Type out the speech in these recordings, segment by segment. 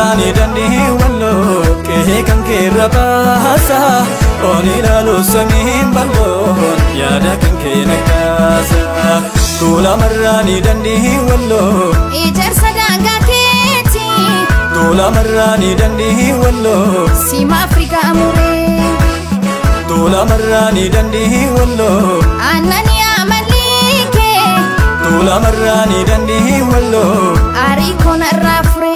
Tuulamarraani dandii walloo qe'ee kan keerra baasa. Ol ilaalu samiin bal'oon yaada kan kee na kaasa. Tuulamarraani dandii walloo. Ijaarsa daangaa keeti. Tuulamarraani dandii walloo. Siima Afrikaa muree. Tuulamarraani dandii walloo. Aannan yaa malliikee. Tuulamarraani dandii walloo. Aarii koonarraa furee.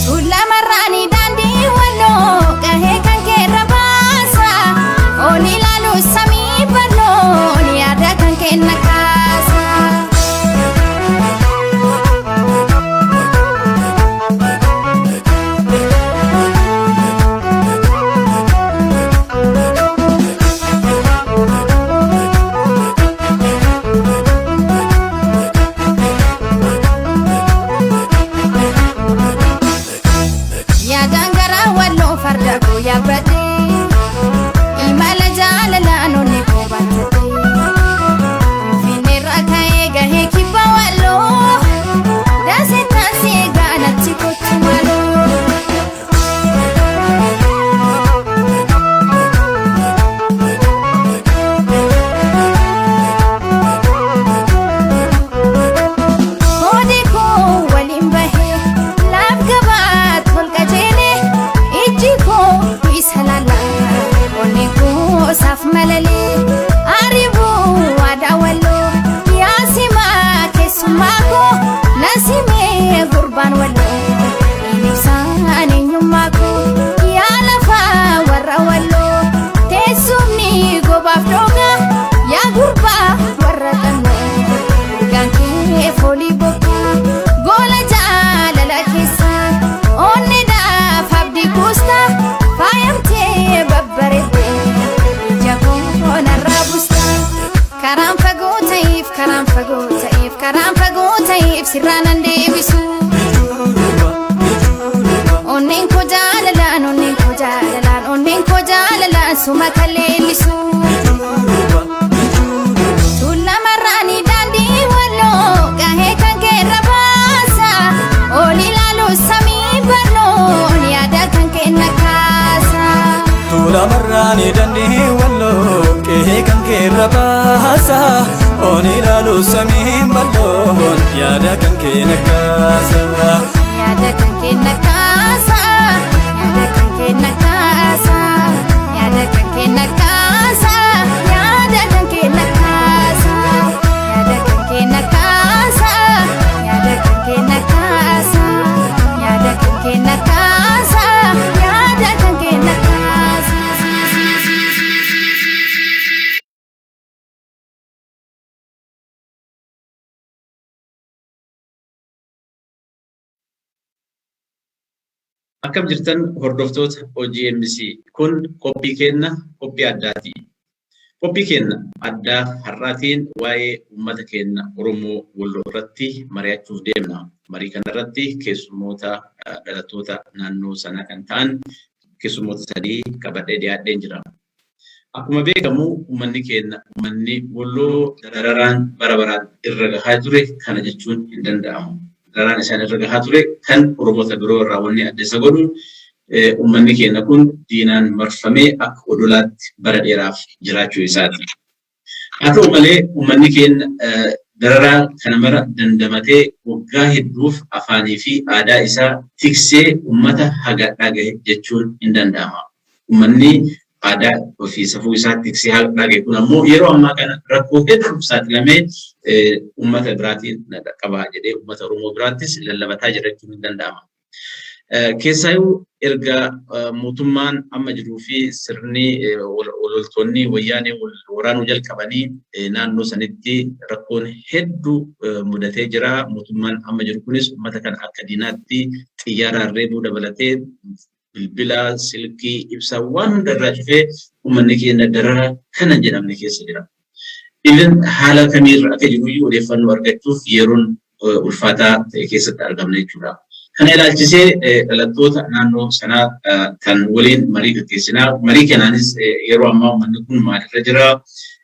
Tuulamarraani daandii walloo gahee kan keerra baasa. Ol ilaalu samii bal'oon yaada kan kenna kaasa. Yaadaan garaa walloo farda koo yaabbadhee imala jaalalaan onnee koo baattatee Finfinneerraa ka'ee gahee kibba walloo daasittaan si eegaa natti kottu maaloo. Koodi koo waliin bahee laaf gabaa tol qajeelee ijji koo isa laala onni koo saaf malalee ariibuu aadaa walloo yaasimaa keessummaa koo nasimee gurbaan walloo ibsaan eenyummaa koo yaa lafaa warra walloo teessumni gobaaf dhoogaa yaa gurbaa warra xannoo. Urgaan kee foolii bokkaa goola jaalala keessa onni dhaaf abdii kuusta faayamtee babbareedde ija koo narraa buusta. Karaan fagoo ta'eef karaan fagoo ta'eef karaan fagoo ta'eef sirraa nan deebisu. Onneen koo jaalalaan onneen koo jaalalaan onneen koo jaalalaan suma kan leellisu. Tuulamarraani daandii walloo gahee kan keerra baasa. Ol ilaalu samii bal'oon yaada kan kenna kaasa. Tuulamarraani dandii walloo qe'ee kan keerra baasa. Ol ilaalu samiin bal'oon yaada kan kee na kaasa. Yaada kan kenna kaasa. Yaada kan kenna kaasa. Yaada kan kenna kaasa. Yaada kan kenna kaasa. Yaada kan kenna kaasa. Yaada kan kenna kaasa. Yaada kan kenna kaasa. Yaada kan kenna kaasa. Akkam jirtan hordoftoota OGMC kun qophii keenna qophii addaati. Qophii keenna addaa har'aatiin waa'ee uummata keenya Oromoo Walloo irratti mari'achuuf deemna. Marii kanarratti keessummoota dhalattoota naannoo sanaa kan ta'an keessummoota sadii qabadhee dhiyaadheen jira. Akkuma beekamu uummanni keenya uummanni Walloo dararaan bara baraan irra gahaa ture kana jechuun hin danda'amu. Dararaan isaan irra gahaa ture kan Oromoota biroo irraa wanni adda isa godhu uummanni keenya kun diinaan marfamee akka odolaatti bara dheeraaf jiraachuu isaati. Haa ta'u malee uummanni keenya dararaa kana mara dandamatee waggaa hedduuf afaanii fi aadaa isaa tiksee uummata haga dhagahe jechuun hin danda'ama. Uummanni aadaa ofii safuu isaa tiksee haga dhagahe kun ammoo yeroo ammaa kana rakkoo hedduuf saaxilamee uummata biraatiin na dhaqqabaa jedhee uummata Oromoo biraattis lallabataa jira jechuun hin danda'ama. Keessaayyuu erga mootummaan amma jiruu fi sirni loltoonni wayyaanee wal waraanuu jalqabanii naannoo sanitti rakkoon hedduu mudatee jira. Mootummaan amma jiru kunis uummata kana akka diinaatti xiyyaaraan reebuu dabalatee bilbila, silkii, ibsaa waan hunda irraa cufee uummanni keenya darara kana hin jedhamne keessa jira. Even haala kamiirra akka jiruyyuu odeeffannoo argachuuf yeroon ulfaataa ta'e keessatti argamna jechuudha. Kana ilaalchisee dhalattoota naannoo sanaa kan waliin marii gaggeessinaa. Marii kanaanis yeroo ammaa uummanni kun maalirra jira?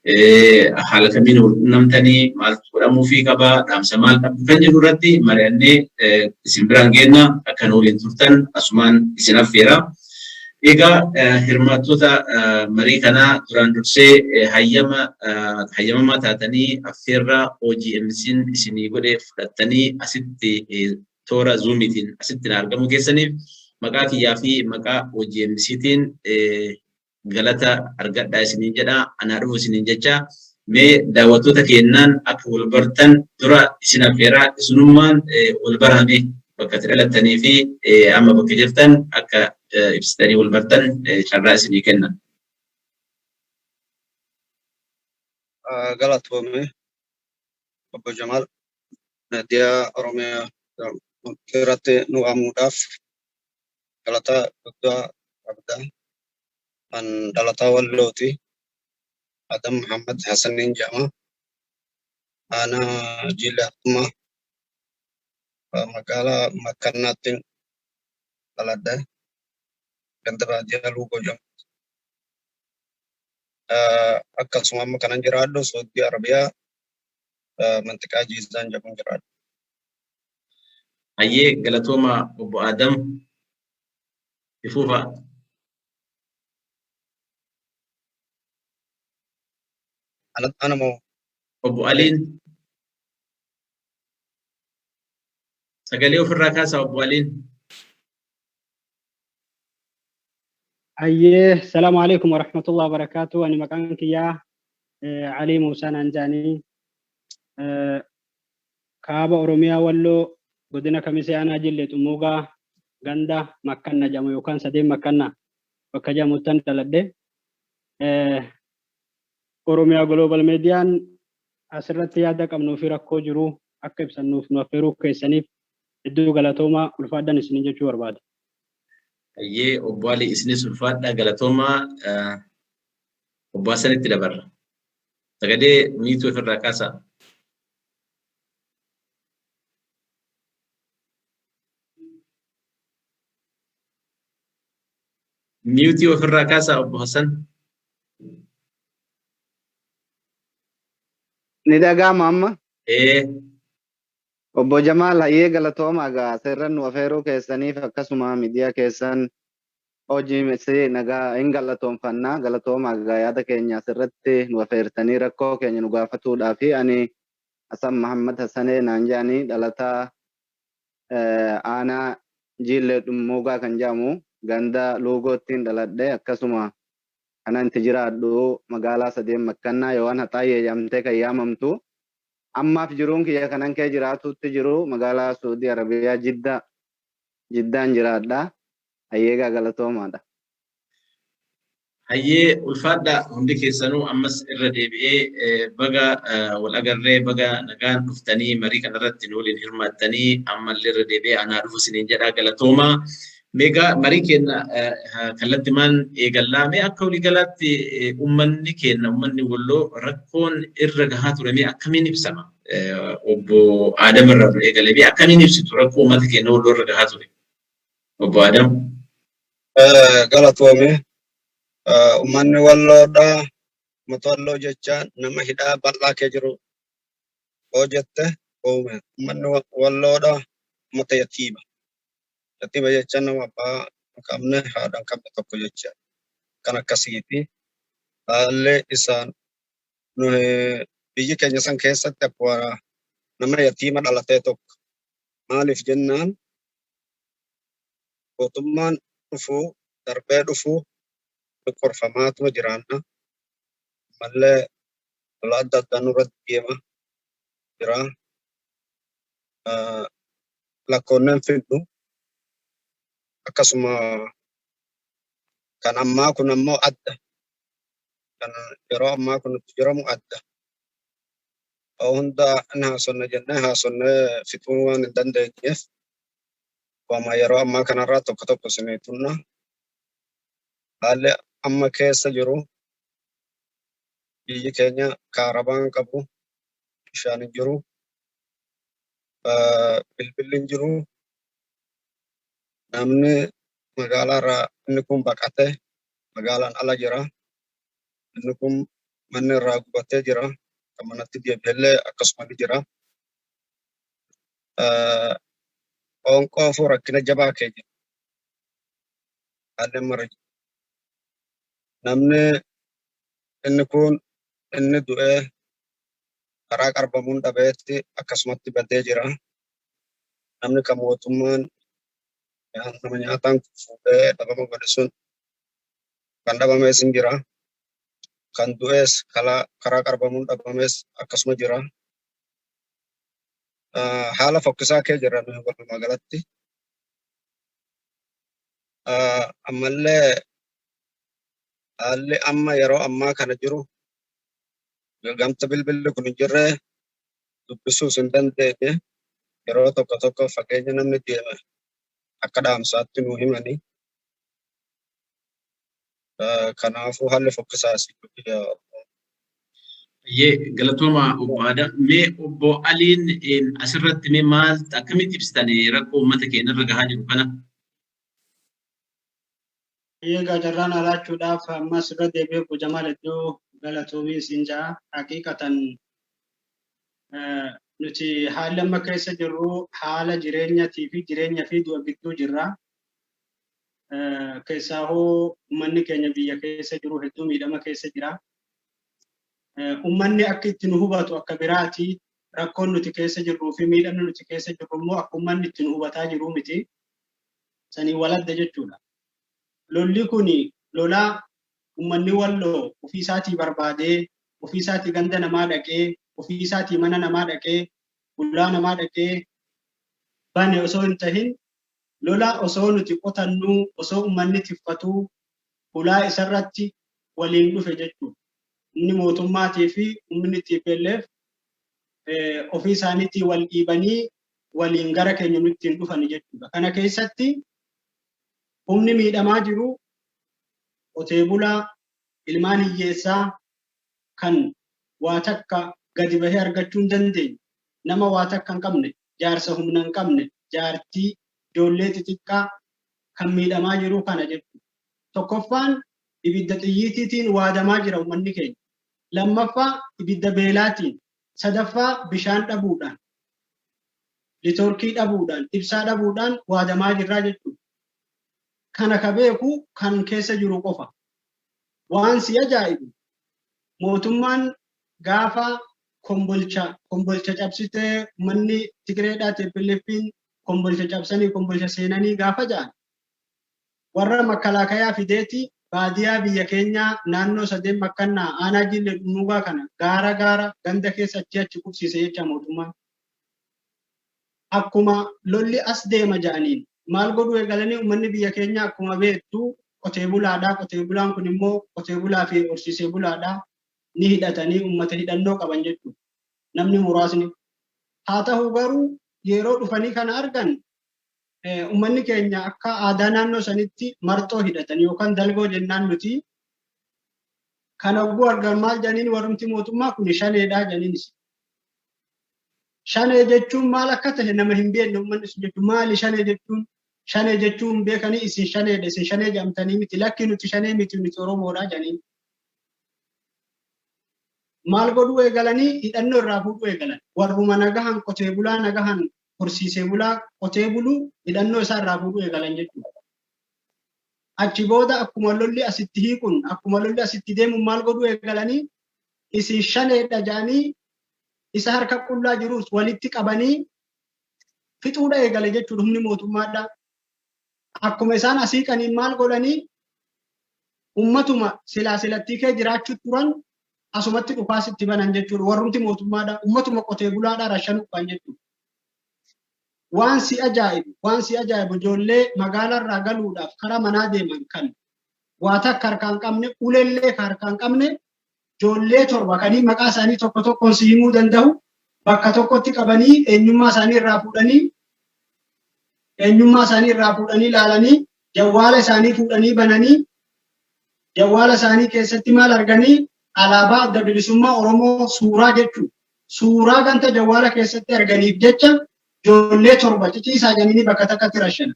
Haala kamiin wal quunnamtanii, maaltu godhamuufii qaba, dhaamsa maal qabdu kan jedhu irratti mari'annee isin biraan geenna. Akka nu waliin turtan asumaan isin affeera. Egaa hirmaattota marii kanaa, duraan dursee hayyama hayyamamaa taatanii affeerraa OGMC'n isinii godhe fudhattanii asitti toora Zoomiitiin asitti na argamuu keessaniif maqaa kiyyaa fi maqaa OGMCtiin galata argadhaa isiniin jedha. Anaa dhufu isiniin jecha, mee daawwattoota keennaan akka wal bartan dura isin affeeraa. Isinummaan wal barame, bakka itti dhalattanii fi amma bakka jirtan akka ibsitanii wal bartan carraa isinii kenna. Galatoome, obbo Jamaal, miidiyaa Oromiyaa irratti nu waamuudhaaf galata guddaa qabda. An dhalataa Wallooti. Adam Muhammad Hassaniin jedhama. Aanaa Jiillee Hartumaa, magaalaa Makkannaatti dhaladhe. Ganda baadiyyaa Luugoo jedhamu. Akkasuma amma kanan jiraadhu Saudi Arabiyaa, mantiqaa Jiizaan jedhamuun jiraadhu. Hayyee, galatooma obbo Adam. Ifuufa. Ana moo? Obbo Aliin. Sagalee ofirraa kaasaa, obbo Aliin. Hayyee, salaamu alaikum warahmatullahi wabarakatuh. Ani maqaan kiyyaa Alii Muusaa naan jedhanii, kaaba Oromiyaa, Walloo, godina Kamisee, aanaa Jillee Xummuugaa, ganda Makkanna jedhamu yookaan Sadeen Makkanna bakka jedhamuttan dhaladhe. Oromiyaa Global Mediaan asirratti yaada qabnuu fi rakkoo jiru akka ibsannuuf nu affeeruu keessaniif hedduu galatoomaa, ulfaadhan isiniin jechuu barbaada. Hayyee, obbo Ali, isinis ulfaadhaa, galatoomaa. Obbo Hassanitti dabarra. Sagalee miituu ofirraa kaasaa. Miutii ofirraa kaasaa, obbo Hassan. Ni dhaga'ama amma? Ee. Obbo Jamaal, hayyee, galatooma egaa seerran nu afeeruu keessaniif, akkasuma miidiyaa keessan OGMC nagaa hin galatoomfanna. Galatooma egaa yaada keenya asirratti nu afeertanii rakkoo keenya nu gaafatuudhaa fi ani Hasan Mahammad Hassanee naan jedhanii, dhalataa aanaa Jiillee Dhummuugaa kan jedhamu ganda Luugoottiin dhaladhe. Akkasuma kanan itti jiraadhu magaalaa Sadeen Makkannaa yookaan Haxaayyee jedhamtee kan yaamamtu. Ammaaf jiruun kiyya kanan kee jiraatuutti jiru magaalaa Suudii Arabiyaa, Jiddaa, Jiddaan jiraadha. Hayyeegaa, galatoomaadha. Hayyee, ulfaadhaa hundi keessanuu. Ammas irra deebi'ee baga wal agarree, baga nagaan dhuftanii marii kanarratti nu waliin hirmaattanii, ammallee irra deebi'ee anaa dhufu isiniin jedhaa, galatoomaa. Meegaa marii keenya kallattimaan eegallaa. Mee akka waliigalaatti uummanni keenya, uummanni Walloo, rakkoon irra gahaa ture mee akkamiin ibsama? Obbo Adam irraa eegalee, mee akkamiin ibsitu rakkoo uummata keenya Walloo irra gahaa ture? Obbo Adam. Galatoome. Uummanni Walloodha. Uummata Walloo jecha nama hidhaa bal'aa kee jiru hoo jette uume. Uummanni Walloodha. Uummata yatiima. Yatiima jecha nama abbaa hin qabne, haadha hin qabne tokko jecha. Kan akkasiiti. Haalli isaan nuyi biyyi keenya san keessatti akkuma nama yatiima dhalatee tokko. Maaliif jennaan, mootummaan dhufuu darbee dhufuu qorfamaatuma jiraanna. Ammallee lola adda addaa nurratti deema jira. Lakkoonneen fidhu. Akkasuma kan ammaa kun ammoo adda. Kan yeroo ammaa kun itti jiramu adda. Hunda ni haasofna jennee haasofnee fixuu waan hin dandeenyeef, waama yeroo ammaa kanarraa tokko tokko isinii tunna. Haalli amma keessa jiru, biyyi keenya kaarabaan qabu, bishaan hin jiru, bilbilli hin jiru, namni magaalaa irraa inni kun baqate magaalaan ala jira, inni kun Manni irraa gubatee jira. Kan manatti deebi'ellee akkasuma ni jira. Qoonqoofuu rakkina jabaa kee jira. Haalli amma irra jiru. Namni inni kun inni du'ee karaa qarbamuun dhabeetti akkasumatti badee jira. Namni kan mootummaan nama nyaataan fuudhee dhabama godhe sun kan dhabamees hin jira. Kan du'ees karaa qarbamuun dhabamees akkasuma jira. Haala fokkisaa kee jirra nuyi walumaa galatti. Ammallee haalli amma yeroo ammaa kana jiru gamta bilbilli kun hin jirre dubbisuus hin dandeenye yeroo tokko tokko fageenya namni deeme akka dhaamsaatti nuu himanii. Kanaafuu haalli fokkisaa asii Ayyee, galatooma obbo Adam. Mee obbo Aliin, asirratti mee maal akkamitti ibsitan rakkoo uummata keenya irra gahaa jiru kana? Egaa carraan alaachuudhaaf ammas irra deebi'ee obbo Jamaal hedduu galatoomii isin ja'a. Haqiiqatan nuti haalli amma keessa jirru haala jireenyatii fi jireenya fi du'a gidduu jirra. Keessaa hoo uummanni keenya biyya keessa jiru hedduu miidhama keessa jira. Uummanni akka itti nu hubatu akka biraati. Rakkoon nuti keessa jirruu fi miidhamni nuti keessa jirru immoo akka uummanni itti nu hubataa jiru miti. Sanii waladda jechuudha. Lolli kun lolaa uummanni Walloo ofii isaatii barbaadee, ofii isaatii ganda namaa dhaqee, ofii isaatii mana namaa dhaqee, ulaa namaa dhaqee bane osoo hin tahin, lola osoo nuti qotannuu, osoo uummanni tiffatuu ulaa isarratti waliin dhufe jechuudha. Humni mootummaatii fi humni TPLF ofii isaaniitii wal dhiibanii waliin gara keenya nutti hin dhufani jechuudha. Kana keessatti humni miidhamaa jiru qotee bulaa, ilmaan hiyyeessaa kan waa takka gadi bahee argachuu hin dandeenye, nama waa takka hin qabne, jaarsa humna hin qabne, jaartii, ijoollee xixiqqaa kan miidhamaa jiru kana jechuudha. Tokkoffaan ibidda xiyyiitiitiin waadamaa jira uummanni keenya. Lammaffaa ibidda beelaatiin, sadaffaa bishaan dhabuudhaan, netoorkii dhabuudhaan, ibsaa dhabuudhaan waadamaa jirraa jechuudha. Kana ka beeku kan keessa jiru qofa. Waan si ajaa'ibu mootummaan gaafa Kombolcha cabsitee uummanni Tigireedhaa TPLF'n Kombolcha cabsanii Kombolcha seenanii gaafa ja'an warra makkalaakayaa fideeti baadiyaa biyya keenyaa naannoo Sadeen Makkannaa aanaa Jiillee Dhummuugaa kana gaara gaara ganda keessa achi achi qubsiise jecha mootummaan. Akkuma lolli as deema ja'aniin maal godhuu eegalanii? Uummanni biyya keenyaa akkuma beektu qotee bulaadha. Qotee bulaan kun immoo qotee bulaa fi horsiisee bulaadha. Ni hidhatanii uummata hidhannoo qaban jechuudha. Namni muraasni. Haa ta'u garuu yeroo dhufanii kana argan uummanni keenya akka aadaa naannoo sanitti marxoo hidhatan yookaan dalgoo jennaan nuti kana hogguu argan maal jedhaniin? Warrumti mootummaa kun shaneedhaa jedhaniin. Shanee jechuun maal akka ta'e nama hin beekne uummanni sun jechuun maali shanee jechuun? Shanee jechuun beekanii isin shaneedha, isin shanee jedhamtanii miti, lakki nuti shanee miti, nuti Oromoodha jedhaniin. Maal godhuu eegalanii? Hidhannoo irraa fuudhuu eegalan. Warruma nagahan qotee bulaa, nagahan horsiisee bulaa, qotee buluu hidhannoo isaa irraa fuudhuu eegalan jechuudha. Achi booda akkuma lolli asitti hiiqun, akkuma lolli asitti deemuun maal godhuu eegalanii? Isin shaneedha jedhanii isa harka qullaa jirus walitti qabanii fixuudha eegale jechuudha humni mootummaadha. Akkuma isaan asii qaniin maal godhanii? Ummatuma silaa silattii kee jiraachuu turan asumatti dhukaas itti banan jechuudha. Warrumti mootummaadha. Ummatuma qotee bulaadha rashanuu kan jechuudha. Waan si ajaa'ibu ijoollee magaalaarraa galuudhaaf karaa manaa deeman kan waa takka harkaan qabne, uleellee ka harkaan qabne, ijoollee 7 kanii maqaa isaanii tokko tokkoon si himuu danda'u bakka tokkotti qabanii eenyummaa isaanii irraa fuudhanii ilaalanii jawwaala isaanii fuudhanii bananii jawwaala isaanii keessatti maal arganii? Alaabaa Adda Bilisummaa Oromoo suuraa jechuudha. Suuraa ganta jawwaala keessatti arganiif jecha ijoollee 7 ciciisaa jedhanii bakka takkatti rashana.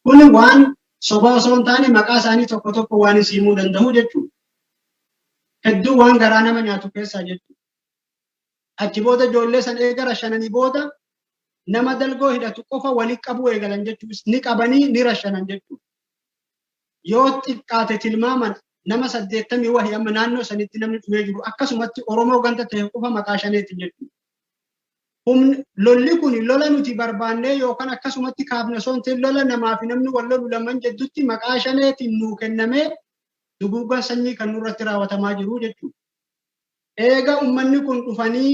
Kun waan sobaa osoo hin taane maqaa isaanii tokko tokko waan si himuu danda'u jechuudha. Hedduu waan garaa nama nyaatu keessaa jechuudha. Achi booda ijoollee san eega rashananii booda nama dalgoo hidhatu qofa wali qabuu eegalan jechuudha. Ni qabanii ni rashanan jechuudha. Yoo xiqqaate tilmaaman nama 80 wahi amma naannoo sanitti namni dhumee jiru akkasumatti Oromoo ganda ta'e qofa maqaa shaneetiin jechuudha. Humni lolli kun lola nuti barbaannee yookaan akkasumatti kaafne osoo hin ta'in lola namaa fi namni wal lolu lamaan jeddutti maqaa shaneetiin nuu kennamee duguuggaan sanyii kan nurratti raawwatamaa jiru jechuudha. Eega uummanni kun dhufanii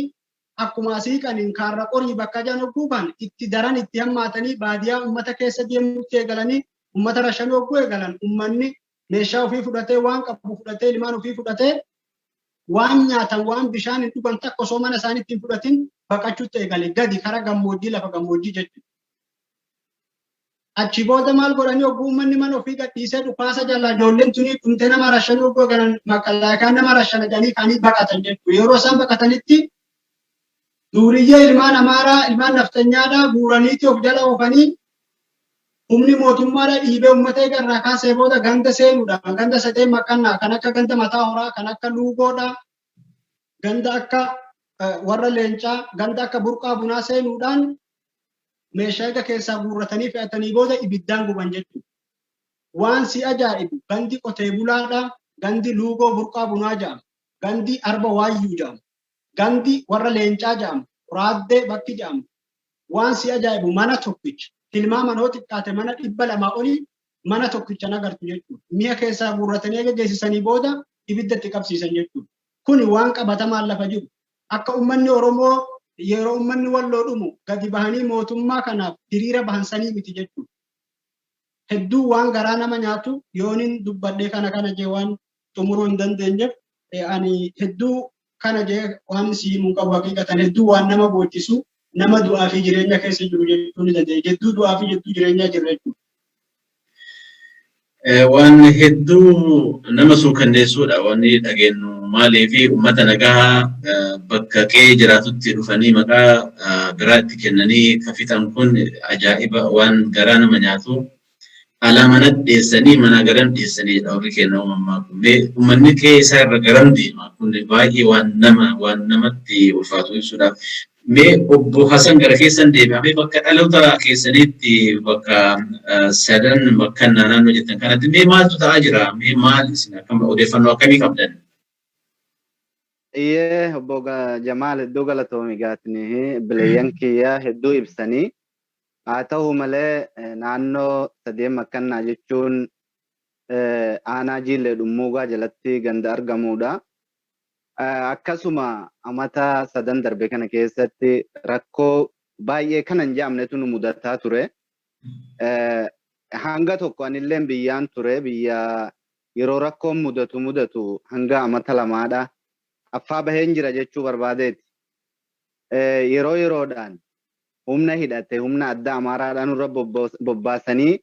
akkuma asii qaniin kaarra qorii bakka jan hogguu kan itti daran itti hammaatanii baadiyaa uummata keessa deemuutti eegalanii uummata rashanuu hogguu eegalan, uummanni meeshaa ofii fudhatee, waan qabu fudhatee, ilmaan ofii fudhatee, waan nyaatan, waan bishaan hin dhugan takka osoo mana isaaniitti hin fudhatin baqachuutti eegale gadi kara gammoojjii, lafa gammoojjii jechuudha. Achi booda maal godhanii, hogguu uummanni mana ofii gadhiisee dhukaasa jalaa ijoolleen tuni dhumtee nama rashanuu hogguu eegalan, makalaakaan nama rashana jedhanii kaanii baqatan jechuudha. Yeroo isaan baqatanitti duuriyyee ilmaan Amaaraa, ilmaan naftanyaadhaa guuraniiti of jala oofanii, humni mootummaadha dhiibee uummata eega irraa kaasee booda ganda seenuudhaan ganda sadeen makannaa kan akka ganda mataa horaa, kan akka luugoodha, ganda akka warra leencaa, ganda akka burqaa bunaa seenuudhaan meeshaa eega keessaa guurratanii fe'atanii booda ibiddaan guban jechuudha. Waan si ajaa'ibu gandi qotee bulaadha, gandi luugoo burqaa bunaa jedhama, gandi arba waayyuu jedhama, gandi warra leencaa jedhama, raaddee bakki jedhamu. Waan si ajaa'ibu mana tokkicha tilmaaman hoo xiqqaate mana 200 olii mana tokkicha nagartu jechuudha. Mi'a keessaa guurratanii eega geessisanii booda ibidda itti qabsiisan jechuudha. Kuni waan qabatamaan lafa jiru. Akka uummanni Oromoo yeroo uummanni walloo dhumu gadi bahanii mootummaa kanaaf hiriira bahan sanii miti jechuudha. Hedduu waan garaa nama nyaatu yoonin dubbadhee kana kana jee waan xumuruu hin dandeenyeef, ani hedduu kana jee waan si himuu qabu, haqiiqatan hedduu waan nama boochisu, nama du'aa fi jireenya keessa jiru jechuu ni dandeenya. Jedduu du'aa fi jedduu jireenyaa jirra jechuudha. Waan hedduu nama suukanneessuudha wanni dhageenyu. Maalii fi uummata nagaa bakka qe'ee jiraatutti dhufanii maqaa biraa itti kennanii ka fixan kun ajaa'iba, waan garaa nama nyaatu. Alaa mana dheessanii manaa garam dheessanii jedha warri keenya uumamaa kun. Mee uummanni qe'ee isaa irra garam deema? Kun baay'ee waan nama waan namatti ulfaatu ibsuudhaaf. Mee obbo Hasan, gara keessan deebi'amee, bakka dhaloota keessaniitti, bakka sadan makkannaa naannoo jettan kanatti mee maaltu ta'aa jira? Mee maal isin akkam, odeeffannoo akkamii qabdan? Iyyee, obbo Jamaal, hedduu galatoomi. Gaatni bileeyyan kiyya hedduu ibsanii. Haa ta'u malee, naannoo sadeen makkannaa jechuun aanaa Jiillee Dhummuugaa jalatti ganda argamudha. Akkasuma amata sadan darbe kana keessatti rakkoo baay'ee kana hin jedhamnetu nu mudataa ture. Hanga tokko anilleen biyyaan ture, biyya yeroo rakkoon mudatu mudatu hanga amata lamaadha. Affaa baheen jira jechuu barbaadeeti. Yeroo yeroodhaan humna hidhate, humna adda Amaaraadhaan nurra bobbaasanii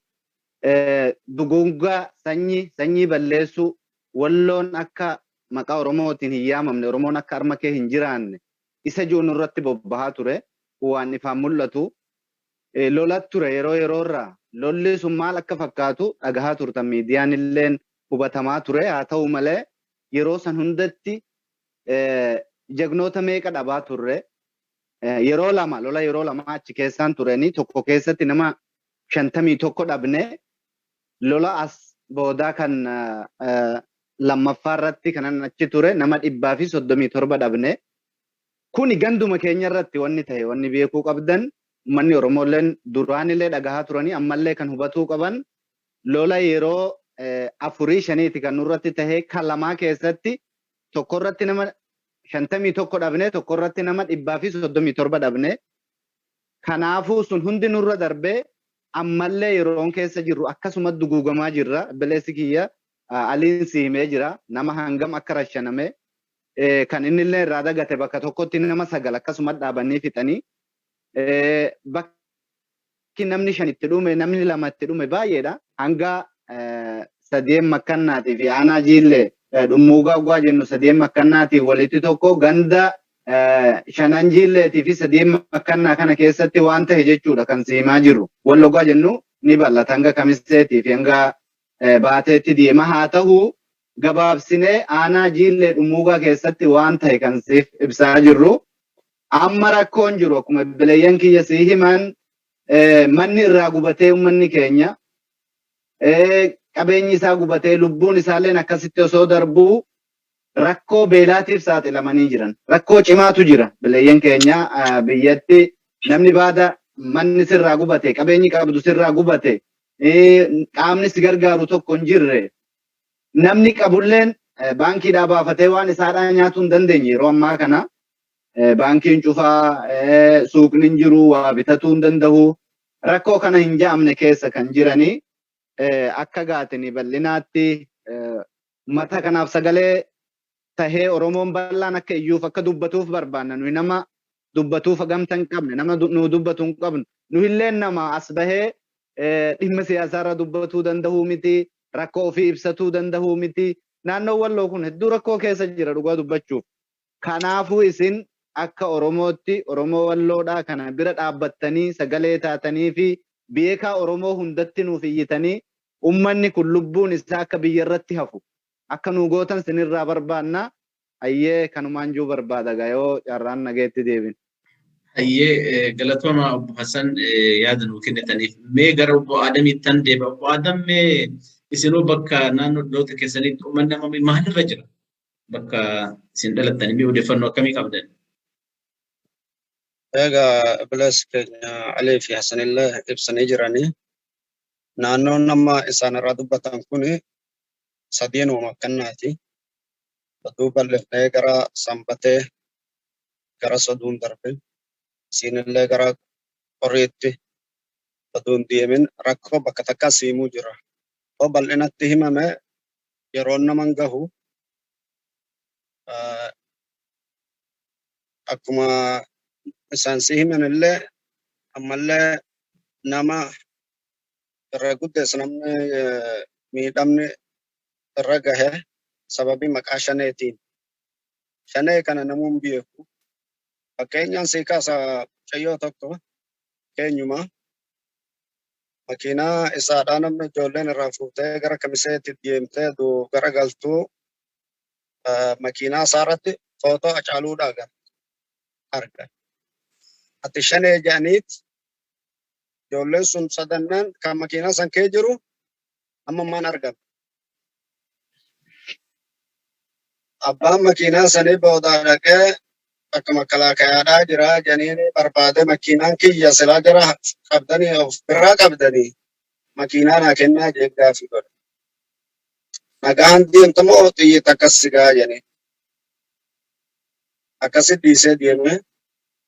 duguuggaa sanyii, sanyii balleessuu, walloon akka maqaa Oromootiin hin yaamamne, Oromoon akka arma kee hin jiraanne isa jiru nurratti bobbahaa ture. Waan ifaan mul'atu. Lola ture yeroo yeroorraa. Lolli sun maal akka fakkaatu dhagahaa turtan, miidiyaan illeen hubatamaa ture. Haa ta'u malee, yeroo san hundatti jagnoota meeqa dhabaa turre. Yeroo lama lola, yeroo lama achi keessaan turanii, tokko keessatti nama 51 dhabne. Lola as boodaa kan lammaffaa irratti kanan achi ture nama 137 dhabne. Kuni ganduma keenya irratti wanni ta'e. Wanni beekuu qabdan, uummanni Oromoolleen duraanillee dhagahaa turanii ammallee kan hubatuu qaban, lola yeroo afurii shaniiti kan nurratti tahe. Kan lamaa keessatti tokko irratti nama 51 dhabne, tokko irratti nama 137 dhabne. Kanaafuu sun hundi nurra darbee ammallee yeroon keessa jirru akkasuma duguugamaa jirra. Bileessi kiyya Aliin si himee jira nama hangam akka rashaname. Kan inni illee irraa dagate, bakka tokkotti nama sagal akkasuma dhaabanii fixanii, bakki namni shan itti dhume, namni lama itti dhume baay'eedha. Hanga sadeen makkannaatii fi aanaa Jiillee Dhummuugaa uggaa jennu, sadeen makkannaatii walitti tokko ganda shanan Jiilleetii fi sadeen makkannaa kana keessatti waan ta'e jechuudha kan si himaa jiru. Walloggaa jennu ni bal'ata, hanga Kamiseetii fi hanga Baateetti deema. Haa ta'u Gabaabsinee aanaa Jiillee Dhummuugaa keessatti waan ta'e kan siif ibsaa jirru. Amma rakkoon jiru akkuma obboleeyyan kiyya sii himan, manni irraa gubatee, uummanni keenya qabeenyi isaa gubatee, lubbuun isaalleen akkasitti osoo darbuu rakkoo beelaatiif saaxilamanii jiran. Rakkoo cimaatu jira. Obboleeyyan keenya, biyyatti namni baada manni sirraa gubate, qabeenyi qabdu sirraa gubate, qaamni si gargaaru tokko hin jirre, namni qabulleen baankiidhaa baafatee waan isaadhaa nyaatuu hin dandeenye. Yeroo ammaa kana baankiin cufaa, suuqni hin jiru, waa bitatuu hin danda'u. Rakkoo kana hin ja'amne keessa kan jiranii akka gaatini bal'inaatti uummata kanaaf sagalee tahee Oromoon bal'aan akka iyyuuf, akka dubbatuuf barbaanna. Nuyi nama dubbatuuf hagamta hin qabne, nama nu dubbatu hin qabnu. Nu illee nama as bahee dhimma siyaasaarra dubbatuu danda'uu miti, rakkoo ofii ibsatuu danda'uu miti. Naannoo Walloo kun hedduu rakkoo keessa jira dhugaa dubbachuuf. Kanaafuu isin akka Oromootti Oromoo Walloodhaa kana bira dhaabbattanii sagalee taatanii fi beekaa Oromoo hundatti nuuf iyyitanii ummanni kun lubbuun isaa akka biyya irratti hafu akka nu gootan sinirraa barbaanna. Hayyee, kanumaan juu barbaada gaa, yoo carraan nageetti deebin. Hayyee, galatooma obbo Hassan yaada nuu kennitaniif. Mee gara obbo Adamiittan deebi'a. Obbo Adam, mee isinuu bakka naannoo dhaloota keessanitti uummanni hammamii maalirra jira? Bakka isin dhalattanii mee odeeffannoo akkamii qabdan? Egaa obboleessi keenya Alii fi Hassanillee ibsanii jiranii. Naannoon amma isaan irraa dubbatan kuni sadiinuma akkannaati. Oduu bal'ifnee gara Sanbatee, gara Soduun darbe, isiinillee gara Qoriitti oduun deemin rakkoo bakka takkaa siimuu jira. Yoo bal'inatti himame yeroon naman gahu. Akkuma isaan si himan illee ammallee nama irra guddeessa, namni miidhamni irra gahe sababii maqaa Shaneetiin. Shanee kana namuun beeku. Fakkeenyaan sii kaasa, mucayyoo tokko keenyuma makiinaa isaadhaa namni ijoolleen irraa fuutee gara Kamiseetti deemtee gara galtuu makiinaa isaa irratti footoo Hacaaluudhaa argan. Ati Shanee jedhaniit ijoolleen sun sadannaan kan makiinaa san kee jiru amma ammaan argame. Abbaan makiinaa sanii boodaa dhaqee bakka makkalaakayaadhaa jira jedhanii barbaade, makiinaan kiyya silaa jara qabdanii of birraa qabdanii makiinaa naa kennaa jee gaafii godhe. Nagaan deemta moo xiyyiit akkas sigaa jedhanii. Akkasi dhiisee deeme.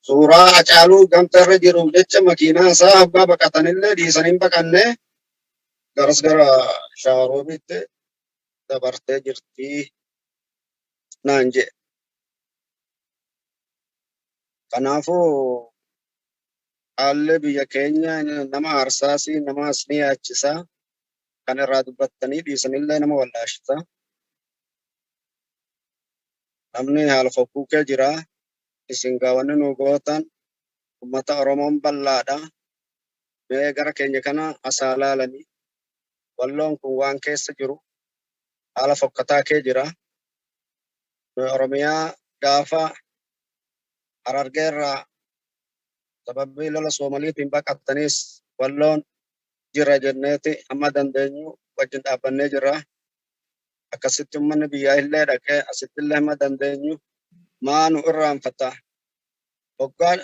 Suuraa Hacaaluu gamta irra jiruuf jecha makiinaa isaa abbaa baqatanillee dhiisanii hin baqanne, garas gara Shawaroobiitti dabartee jirti naan jedhe. Kanaafuu haalli biyya keenya nama aarsaasi, namaas ni yaachisa. Kan irraa dubbattanii dhiisanillee nama wallaashisa. Namni haala fokkuu kee jira. Isin gaawwanni nu gootan uummata Oromoon bal'aadha. Mee gara keenya kana asaa laalanii. Walloon kun waan keessa jiru haala fokkataa kee jira. Oromiyaa gaafa Harargeerraa sababii lola Soomaliitiin baqattaniis Walloon jira jenneeti hamma dandeenyu wajjin dhaabbannee jirra. Akkasitti uummanni biyyaa illee dhaqee asitti illee hamma dandeenyu maa nu irraanfata. Hoggaa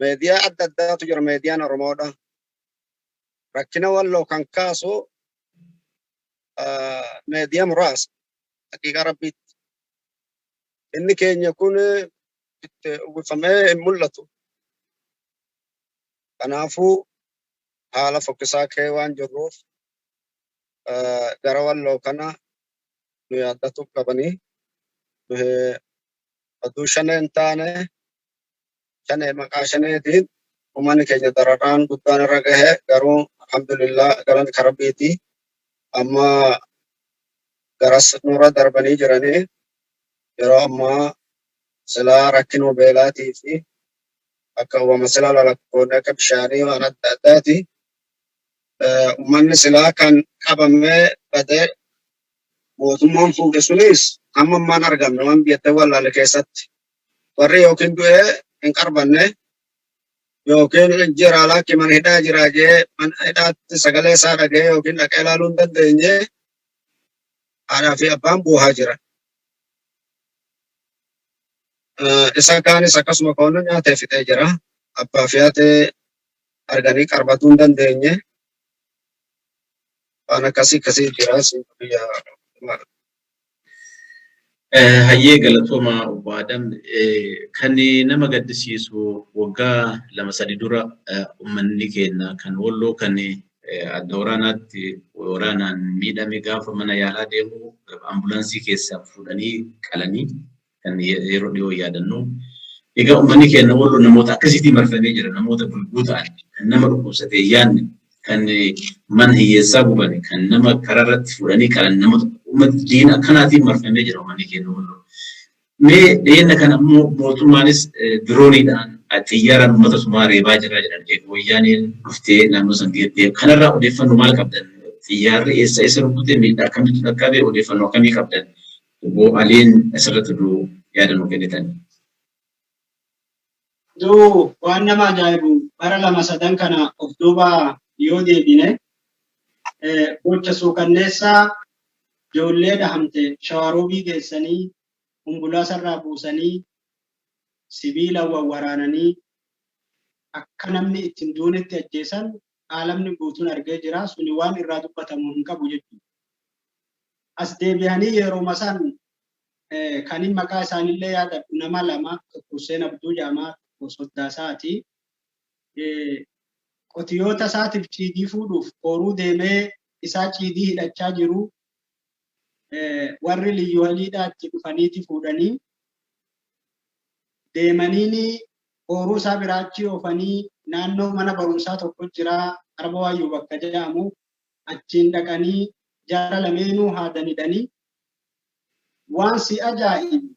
meediyaa adda addaatu jira, meediyaan Oromoodha. Rakkina Walloo kan kaasu meediyaa muraasa haqiiqaa rabbiitti. Inni keenya kun itti uwwifamee hin mul'atu. Kanaafuu haala fokkisaa kee waan jirruuf gara Walloo kana nu yaaddatu qabanii. Nuyi oduu Shanee hin taane, Shanee maqaa Shaneetiin uummanni keenya dararaan guddaan irra gahe, garuu alhamdulillah, galanni ka rabbiiti, amma garas nurra darbanii jiranii. Yeroo ammaa silaa rakkinuu beelaatii fi akka uumama silaa lalakkoonni akka bishaanii waan adda addaati. Uummanni silaa kan qabamee badee Mootummaan fuudhe sunis amma ammaan argamne waan biyyattii wallaale keessatti. Warri yookiin du'ee hin qarbanne yookiin jira lakki mana hidhaa jira jee mana hidhaatti sagalee isaa dhaga'ee yookiin dhaqee ilaaluu hin dandeenye haadhaa fi abbaan boohaa jira. Isa kaanis akkasuma koonu nyaatee fixee jira. Abbaa fi haatee arganii qarbatuu hin dandeenye. Waan akkasii akkasii jira biyya. Hayyee, galatooma obbo Adam. Kan nama gaddisiisu, waggaa 2-3 dura uummanni keenya kan Walloo kan adda waraanaatti waraanaan miidhame gaafa mana yaalaa deemu ambulaansii keessaa fuudhanii qalanii kan yeroo dhiyoo yaadannu. Egaa uummanni keenya Walloo namoota akkasiitiin marfamee jira. Namoota bulguu ta'an, kan nama dhukkubsatee yaadne, kan mana hiyyeessaa gubane, kan nama karaa irratti fuudhanii qalan, namoota uummata diina akkanaatiin marfamee jira uummanni keenya Walloo. Mee dhiyeenya kana immoo mootummaanis dirooniidhaan, xiyyaaraan uummata sumaa reebaa jira jedhan, eega wayyaaneen dhuftee naannoo san geettee. Kanarraa odeeffannoo maal qabdan? Xiyyaarri eessa eessa rukute? Miidhaa akkamitti dhaqqabe? Odeeffannoo akkamii qabdan? Obbo Aliin, asirratti oduu yaada nuu kennitan. Duu waan nama ajaa'ibu, bara 2-3 kana of duuba yoo deebine, gocha suukanneessaa ijoollee dhahamte Shawaroobii geessanii umbulaasarraa buusanii sibiila wawwaraananii akka namni ittiin duunetti ajjeesan aalamni guutuun argee jira. Suni waan irraa dubbatamu hin qabu jechuudha. As deebi'anii yeroo san kanin maqaa isaanillee yaadadhu nama lama, tokko Hussein Abduu jedhama, tokko Soddaasaati. Qotiyoota isaatiif ciidii fuudhuuf ooruu deemee isaa ciidii hidhachaa jiru warri liyyuu haliidhaa itti dhufaniiti fuudhanii deemaniini ooruu isaa biraachii oofanii naannoo mana barumsaa tokko jira, Arba Waayyuu bakka jedhamu, achiin dhaqanii jara lameenuu haadanidhanii. Waan si ajaa'ibu,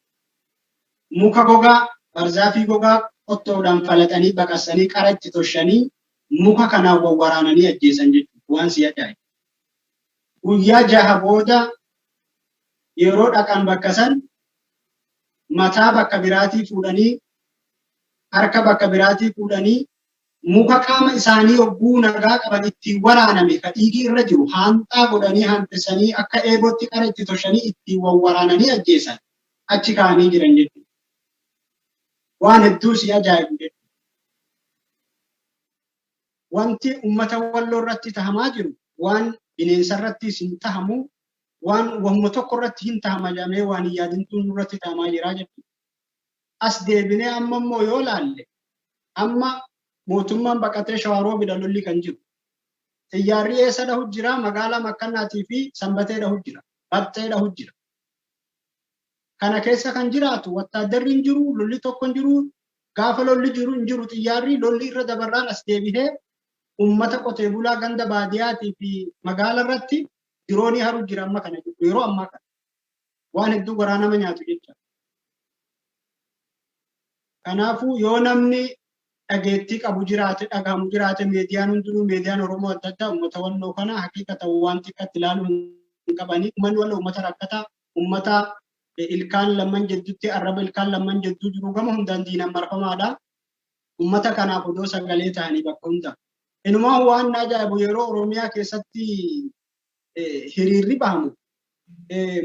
muka gogaa, barzaafii gogaa qottoodhaan falaxanii baqassanii qara itti toshanii muka kanaan wawwaraananii ajjeesan jechuudha. Waan si ajaa'ibu, guyyaa 6 booda yeroo dhaqan bakka san mataa bakka biraatii fuudhanii, harka bakka biraatii fuudhanii, muka qaama isaanii yogguu nagaa qaban ittiin waraaname ka dhiigi irra jiru haanxaa godhanii haantessanii akka eebootti qara itti toshanii ittiin wawwaraananii ajjeesan achi kaa'anii jiran jechuudha. Waan hedduu si ajaa'ibu jechuudha. Wanti uummata Walloo irratti tahamaa jiru waan bineensa irrattis hin tahamu, waan wahuma tokko irratti hin tahama jedhamee waan hin yaadintuun irratti tahamaa jira jechuudha. As deebinee amma immoo yoo laalle, amma mootummaan baqatee Shawaroobidha lolli kan jiru. Xiyyaarri eessa dhahu jira? Magaalaa Makkannaatii fi Sanbatee dhahu jira. Baxxee dhahu jira. Kana keessa kan jiraatu wattaaddarri hin jiru, lolli tokko hin jiru. Gaafa lolli jiru hin jiru xiyyaarri, lolli irra dabarraan as deebihee uummata qotee bulaa ganda baadiyaatii fi magaala irratti diroonii haru jira amma kana jiru yeroo ammaa kana. Waan hedduu garaa nama nyaatu jecha. Kanaafuu yoo namni dhageettii qabu jiraate, dhagahamu jiraate, miidiyaan hundinuu, miidiyaan Oromoo adda addaa uummata Walloo kana haqiiqatan waan xiqqatti ilaaluu hin qabanii. Uummanni Walloo uummata rakkataa, uummata ilkaan lamman jidduutti, arraba ilkaan lamman jidduu jiru, gama hundaan diinaan marfamaadha. Uummata kanaaf odoo sagalee ta'anii bakka hunda. Inumaa waan na ajaa'ibu, yeroo Oromiyaa keessatti hiriirri bahamu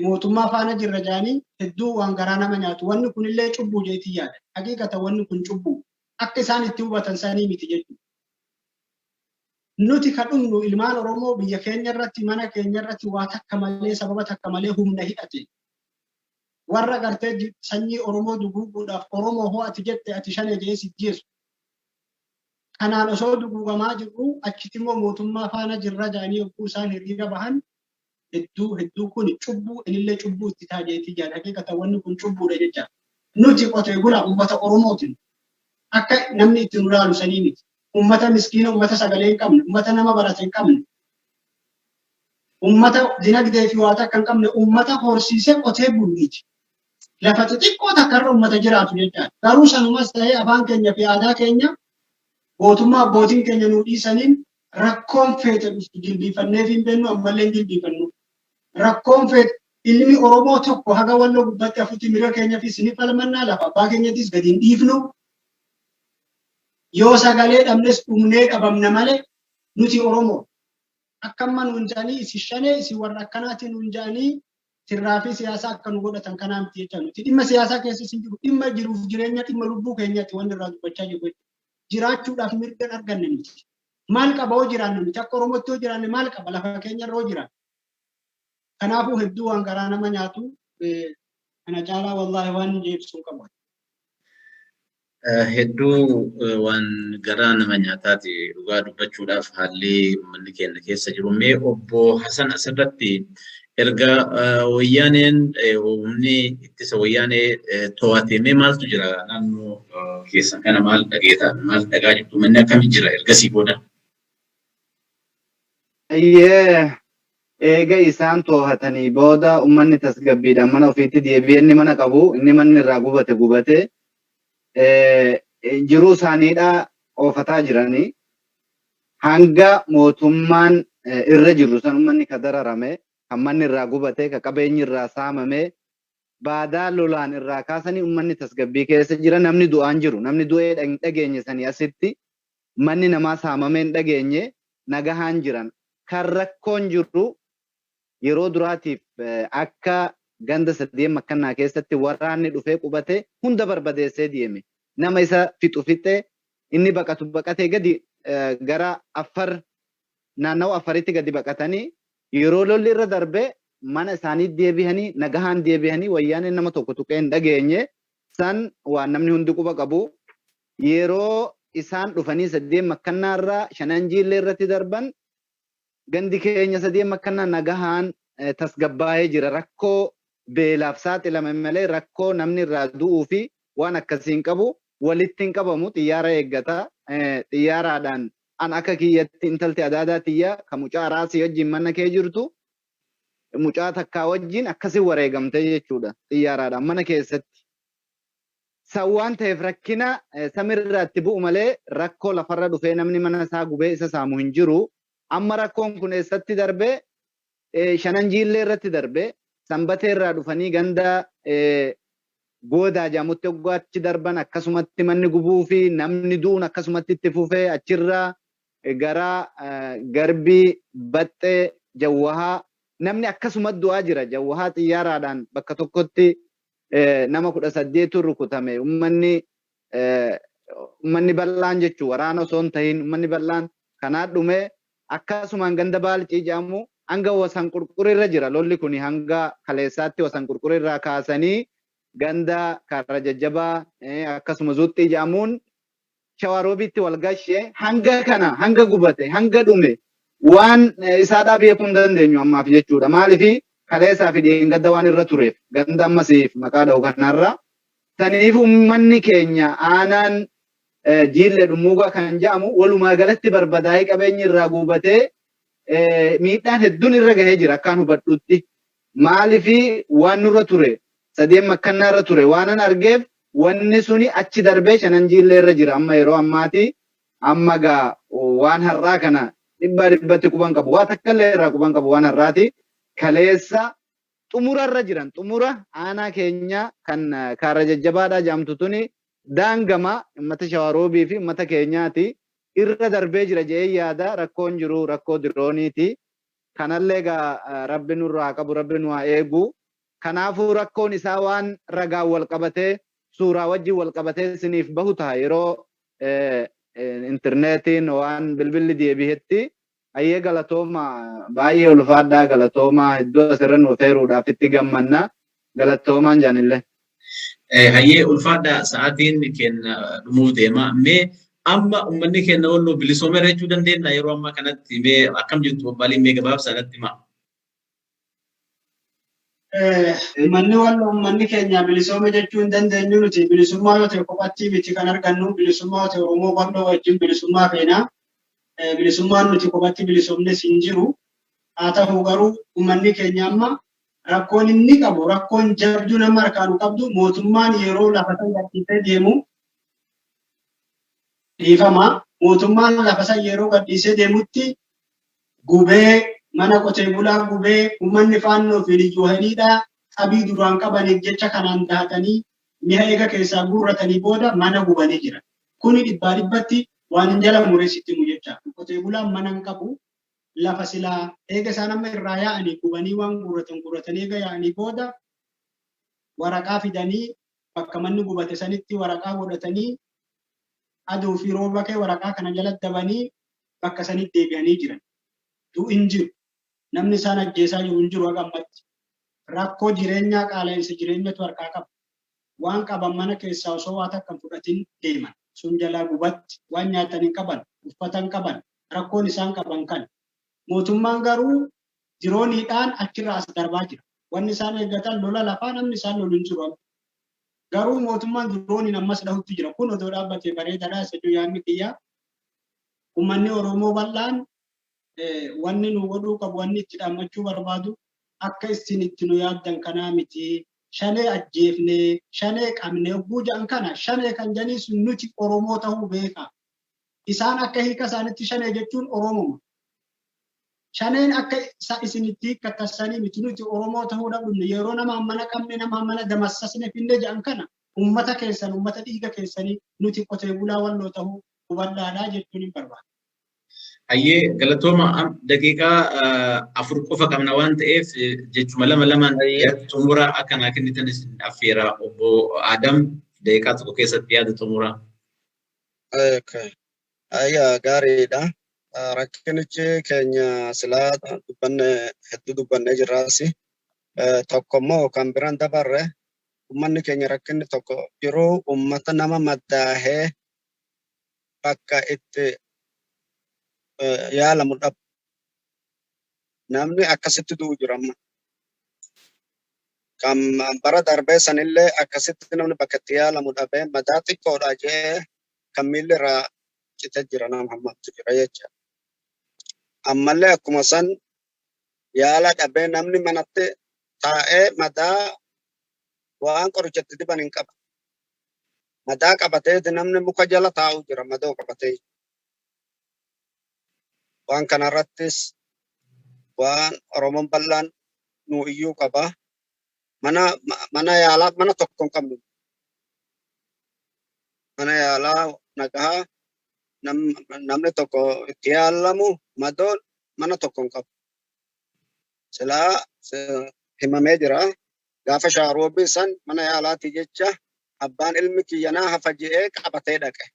mootummaa faana jirra jedhanii, hedduu waan garaa nama nyaatu. Wanni kunillee cubbuu jeetii yaada. Haqiiqata wanni kun cubbuu. Akka isaan itti hubatan sanii miti jechuudha. Nuti ka dhumnu ilmaan Oromoo biyya keenya irratti, mana keenya irratti, waa takka malee, sababa takka malee humna hidhate. Warra gartee sanyii Oromoo duguuguudhaaf Oromoo hoo ati jette ati shanee jedhee si jeesu. Kanaan osoo duguugamaa jirru achitti immoo mootummaa faana jirra jedhanii yogguu isaan hiriira bahan, hedduu hedduu kun cubbuu, inillee cubbuu itti ta'a jeetii jaal. Haqiiqatan wanni kun cubbuudha jecha. Nuti qotee bulaa uummata Oromootiin akka namni itti nu laalu sanii miti. Uummata miskiina, uummata sagalee hin qabne, uummata nama barate hin qabne, uummata dinagdee fi waa takka hin qabne, uummata horsiisee qotee bulu miti. Lafa xixiqqoo takka irra uummata jiraatu jechaadha. Garuu sanumas ta'ee afaan keenya fi aadaa keenya gootummaa abbootiin keenya nuu dhiisaniin rakkoon feete dhuftu jilbiifanneef hin beennu, ammallee hin jilbiifannu. Rakkoon feete Ilmi Oromoo tokko haga Walloo gubbatti hafutti mirga keenyafis ni falmannaa, lafa abbaa keenyattis gadi hin dhiifnu. Yoo sagalee dhabnes dhumnee dhabamna malee nuti Oromoo. Akka amma nuun jedhanii isin shanee, isin warra akkanaati nuun jedhanii tirraa fi siyaasaa akka nu godhatan kanaa miti jecha. Nuti dhimma siyaasaa keessa isin jiru, dhimma jiruuf jireenya, dhimma lubbuu keenyaati wanni irraa dubbachaa jirru jechuudha. Jiraachuudhaaf mirga hin arganne nuti. Maal qaba hoo jiraanne nuti? Akka Oromootti hoo jiraanne maal qaba lafa keenya irra hoo jiraanne? Kanaafuu hedduu waan garaa nama nyaatu, kana caalaa wallaahi waan inni ibsu hin qabu. Hedduu waan garaa nama nyaataati dhugaa dubbachuudhaaf haalli uummanni keenya keessa jiru. Mee obbo Hasan, asirratti erga wayyaaneen, humni ittisa wayyaanee to'ate, mee maaltu jira naannoo keessan kana? Maal dhageeta, maal dhagaa jirtu? Manni akkamii jira ergasii booda? Eeyyee, eega isaan toohatanii booda uummanni tasgabbiidhaan mana ofiitti deebi'ee, inni mana qabu, inni manni irraa gubate gubate, jiruu isaaniidha oofataa jiranii. Hanga mootummaan irra jiru san uummanni ka dararame, kan manni irraa gubate, ka qabeenyi irraa saamame, baadaa lolaan irraa kaasanii uummanni tasgabbii keessa jira. Namni du'aan jiru, namni du'ee hin dhageenye sanii asitti, manni namaa saamamee hin dhageenye, nagahaan jiran. Kan rakkoon jiru yeroo duraatiif akka ganda Sadeen Makkannaa keessatti waraanni dhufee qubate hunda barbadeessee deeme. Nama isa fixu fixee, inni baqatu baqatee gadi gara Affar, naannawa Affaritti gadi baqatanii, yeroo lolli irra darbe mana isaanii deebihanii, nagahaan deebihanii, wayyaaneen nama tokko tuqee hin dhageenye. San waan namni hundi quba qabu. Yeroo isaan dhufanii Sadeen Makkannaa irraa Shanan Jiillee irratti darban, gandi keenya Sadeen Makkannaa nagahaan tasgabbaa'ee jira. Rakkoo beelaaf saaxilame malee rakkoo namni irraa du'uu fi waan akkasii hin qabu. Walitti hin qabamu, xiyyaara eeggata. Xiyyaaraadhaan an akka kiyyatti intalti adaadaa tiyya kan mucaa raasii wajjin mana kee jirtu mucaa takkaa wajjin akkasi wareegamte jechuudha, xiyyaaraadhaan mana keessatti. San waan ta'eef rakkina samirraa itti bu'u malee rakkoo lafarra dhufee namni mana isaa gubee isa saamu hin jiru. Amma rakkoon kun eessatti darbe? Shanan Jiillee irratti darbe. Sanbatee irraa dhufanii ganda Goodaa jedhamutti hoggaa achi darban akkasumatti manni gubuu fi namni du'uun akkasumatti itti fufee, achirraa gara Garbii, Baxxee, Jawwahaa namni akkasumatti du'aa jira. Jawwahaa xiyyaaraadhaan bakka tokkotti nama 18tu rukutame. Uummanni bal'aan jechuun waraana osoo hin tahin uummanni bal'aan kanaa dhume. Akkasumaan ganda Baalcii jedhamu hanga Wasan Qurqurirra jira lolli kun. Hanga kaleessaatti Wasan Qurqurirraa kaasanii ganda Karra Jajjabaa, akkasuma Zuuxxii jedhamuun Shawaroobiitti wal gashe. Hanga kana hanga gubate, hanga dhume waan isaadhaa beekuu hin dandeenyu ammaaf jechuudha. Maaliif? Kaleessaa fi dheengadda waan irra tureef ganda ammasiif maqaa dha'u kanarra. Saniif uummanni keenya aanaan Jiillee Dhummuugaa kan jedhamu walumaa galatti barbadaa'ee, qabeenyi irraa guubatee, miidhaan hedduun irra gahee jira akkaan hubadhutti. Maaliif? Waan nurra ture, Sadeen Makkannaa irra ture waanan argeef, wanni suni achi darbee Shanan Jiillee irra jira amma yeroo ammaati. Amma gaa waan har'aa kana dhibbaa dhibbatti quban qabu. Waa takka illee irraa quban qabu waan har'aati. Kaleessa xumura irra jiran, xumura aanaa keenya kan Kaarra Jajjabaadhaa jedhamtu tuni daangama uummata Shawaroobii fi uummata keenyaati. Irra darbee jira jedhee yaada. Rakkoon jiru rakkoo dirooniiti. Kanallee gaa Rabbi nurraa qabu, Rabbi nu haa eegu. Kanaafuu rakkoon isaa waan ragaan wal qabatee, suuraa wajjin wal qabatee isiniif bahu ta'a yeroo intarneetiin waan bilbilli deebi'etti. Hayyee, galatooma, baay'ee ulfaadhaa, galatooma iddoo asirra nuuf heeruudhaaf itti gammanna, galatoomaan jaanillee. Hayyee, ulfaadhaa, sa'aatiin keenya dhumuuf deema. Mee amma uummanni keenya Walloo bilisoomeera jechuu dandeenya yeroo ammaa kanatti? Mee akkam jirtu obbaliin, mee gabaabsaa natti himaa? Uummanni Walloo, uummanni keenya bilisoome jechuu hin dandeenyu nuti. Bilisummaa yoo ta'e kophatti miti kan argannu, bilisummaa yoo ta'e Oromoo bal'oo wajjin bilisummaa feena. Bilisummaan nuti kophatti bilisoomnes hin jiru. Haa ta'u garuu uummanni keenya amma rakkoon inni qabu, rakkoon jabduu nama harkaanu qabdu, mootummaan yeroo lafa san gadhiisee deemu, dhiifama, mootummaan lafa san yeroo gadhiisee deemutti gubee Mana qotee bulaa gubee uummanni Faannoo fi Liyyuu Hayiliidhaa xabii duraan qabaniif jecha kanaan dahatanii mi'a eega keessaa guurratanii booda mana gubanii jiran. Kuni dhibbaa dhibbatti waan hin jala muree sitti himu jecha. Qotee bulaan mana hin qabu, lafa silaa eega isaan amma irraa yaa'anii gubanii waan guurratan guurratanii eega yaa'anii booda waraqaa fidanii bakka manni gubate sanitti waraqaa godhatanii aduu fi rooba kee waraqaa kana jala dabanii bakka sanitti deebi'anii jiran. Du'i hin jiru. Namni isaan ajjeesaa jiru hin jiru haga ammatti. Rakkoo jireenyaa, qaala'insa jireenyatu harkaa qaba. Waan qaban mana keessaa osoo waa takka hin fudhatin deeman. Sun jalaa gubatti. Waan nyaatan hin qaban, uffata hin qaban. Rakkoon isaan qaban kana. Mootummaan garuu dirooniidhaan achirraa as darbaa jira. Wanni isaan eeggatan lola lafaa, namni isaan lolu hin jiru amma. Garuu mootummaan dirooniin ammas dhahutti jira. Kun odoo dhaabbatee bareedaadha isa jedhu yaadni kiyya. Uummanni Oromoo bal'aan wanni nu godhuu qabu, wanni itti dhaammachuu barbaadu, akka isin itti nu yaaddan kanaa miti. Shanee ajjeefne, shanee qabne hogguu jedhan kana, shanee kan jedhanii sun nuti Oromoo ta'uu beeka. Isaan akka hiika isaanitti shanee jechuun Oromoma. Shaneen akka isin itti hiikkattassanii miti, nuti Oromoo ta'uu dhabne. Yeroo nama hammana qabne, nama hammana damassasne finne jedhan kana, ummata keessan, ummata dhiiga keessanii, nuti qotee bulaa Walloo ta'uu hubadhaadhaa jechuun hin barbaada. Hayyee, galatooma. Daqiiqaa 4 qofa qabna waan ta'eef jechuma lama lamaan xumura akka naa kennitan isin affeera. Obbo Adam, daqiiqaa 1 keessatti yaada xumura. Ayyaa, gaariidha. Rakkinichi keenya silaa dubbanne, hedduu dubbannee jirraasi. Tokko immoo kan biraan dabarre, uummanni keenya rakkinni tokko jiru uummata nama maddaahee bakka itti yaalamu dhabu. Namni akkasitti du'u jira amma. Kan bara darbee sanillee akkasitti namni bakka itti yaalamu dhabee madaa xiqqoodha jee kan miilli irraa cite jira, nama hammaatu jira jecha. Ammallee akkuma san yaala dhabee namni manatti taa'ee madaa waan qorichatti diban hin qabu. Madaa qabateeti namni muka jala taa'u jira, madoo qabatee. Waan kanarrattis waan Oromoon bal'aan nu iyyuu qaba. Mana yaalaa mana tokko hin qabnu. Mana yaalaa nagahaa namni tokko itti yaalamu madoon mana tokko hin qabu. Silaa himamee jira. Gaafa shaaroobii san mana yaalaati jecha abbaan ilmi kiyya naa hafa je'ee qabatee dhaqe.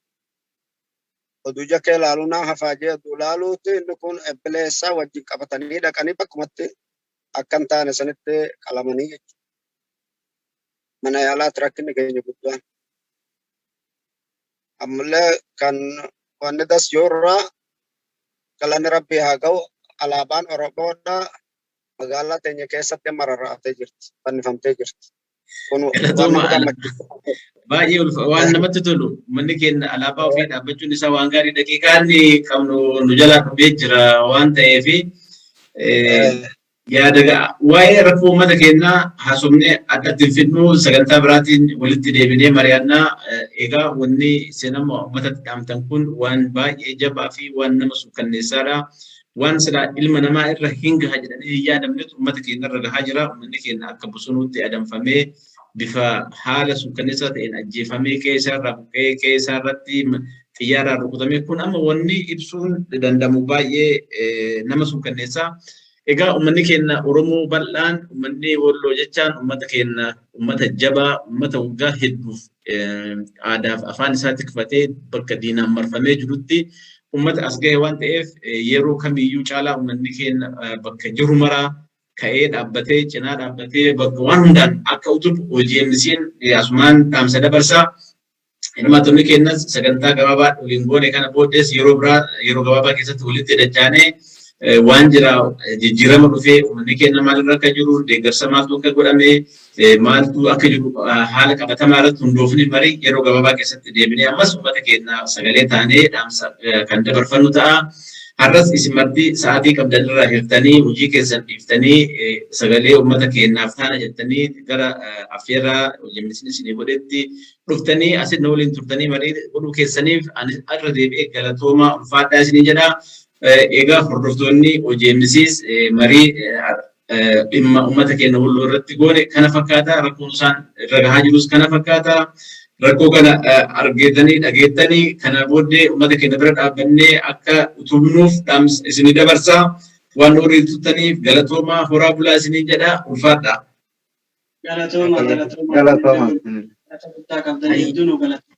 Oduu jakee laaluu naa hafaa jee oduu laaluuti inni kun ebbileessaa wajjin qabatanii dhaqanii bakkumatti akka hin taane sanitti qalamanii jechuudha. Mana yaalaatti rakkinni keenya guddaan. Ammallee kan wanni das yoorraa, galanni Rabbii haa ga'u, alaabaan Oromoodha magaalaa teenya keessatti amma rarra'atee jirti, fannifamtee jirti. Kun waan Galatooma. nama gammachiisu. Baay'ee waan namatti tolu, manni keenya alaabaa ofii dhaabbachuun isaa waan gaarii. Daqiiqaan qabnu nu jalaa dhufee jira waan ta'eef yaada waa'ee rakkoo uummata keenyaa haasofnee addatti hin fidnu, sagantaa biraatiin walitti deebinee mari'annaa. Egaa wanni isin amma uummatatti dhaamtan kun waan baay'ee jabaa fi waan nama suukkanneessaadha. Waan silaa ilma namaa irra hin gaha jedhanii hin yaadamnetu uummata keenya irra gahaa jira. Uummanni keenya akka bosonuutti adamfamee bifa haala suukkanneessaa ta'een ajjeefamee, qe'ee isaa irraa buqqa'ee, qe'ee isaa irratti xiyyaaraan rukutamee, kun amma wanni ibsuun danda'amu baay'ee nama suukkanneessaa. Egaa uummanni keenya Oromoo bal'aan, uummanni Walloo jechaan uummata keenya, uummata jabaa, uummata waggaa hedduuf aadaaf afaan isaa tikfatee bakka diinaan marfamee jirutti uummata as gahe waan ta'eef, yeroo kamiyyuu caalaa uummanni keenya bakka jiru maraa ka'ee dhaabbatee, cinaa dhaabbatee, bakka waan hundaan akka utubu OGMC'n asumaan dhaamsa dabarsaa. Hirmaattonni keenyas sagantaa gabaabaa waliin goone kana booddees yeroo biraa yeroo gabaabaa keessatti walitti dachaanee waan jira, jijjiirama dhufee, uummanni keenya maalirra akka jiru, deeggarsa maaltu akka godhame, maaltu akka jiru haala qabatamaa irratti hundoofne marii yeroo gabaabaa keessatti deebinee ammas uummata keenya sagalee taanee dhaamsa kan dabarfannu ta'a. Har'as isin marti sa'aatii qabdan irraa hirtanii, hojii keessan dhiiftanii, sagalee uummata keenyaaf taana jettanii gara affeerraa OGMC'n isinii godhetti dhuftanii asin na waliin turtanii marii godhuu keessaniif ani irra deebi'ee galatoomaa, ulfaadhaa isinii jedha. Egaa hordoftoonni OGMCs marii dhimma uummata keenya Walloo irratti goone kana fakkaata. Rakkoon isaan irra gahaa jirus kana fakkaata. Rakkoo kana argeetanii dhageettanii kana booddee uummata keenya bira dhaabbannee akka utubnuuf dhaamsa isinii dabarsaa. Waan nu waliin turtaniif galatoomaa, horaa bulaa isiniin jedha, ulfaadha. Galatooma, galatooma. Galatooma. Galata guddaa qabdan, hedduu nu galatooma.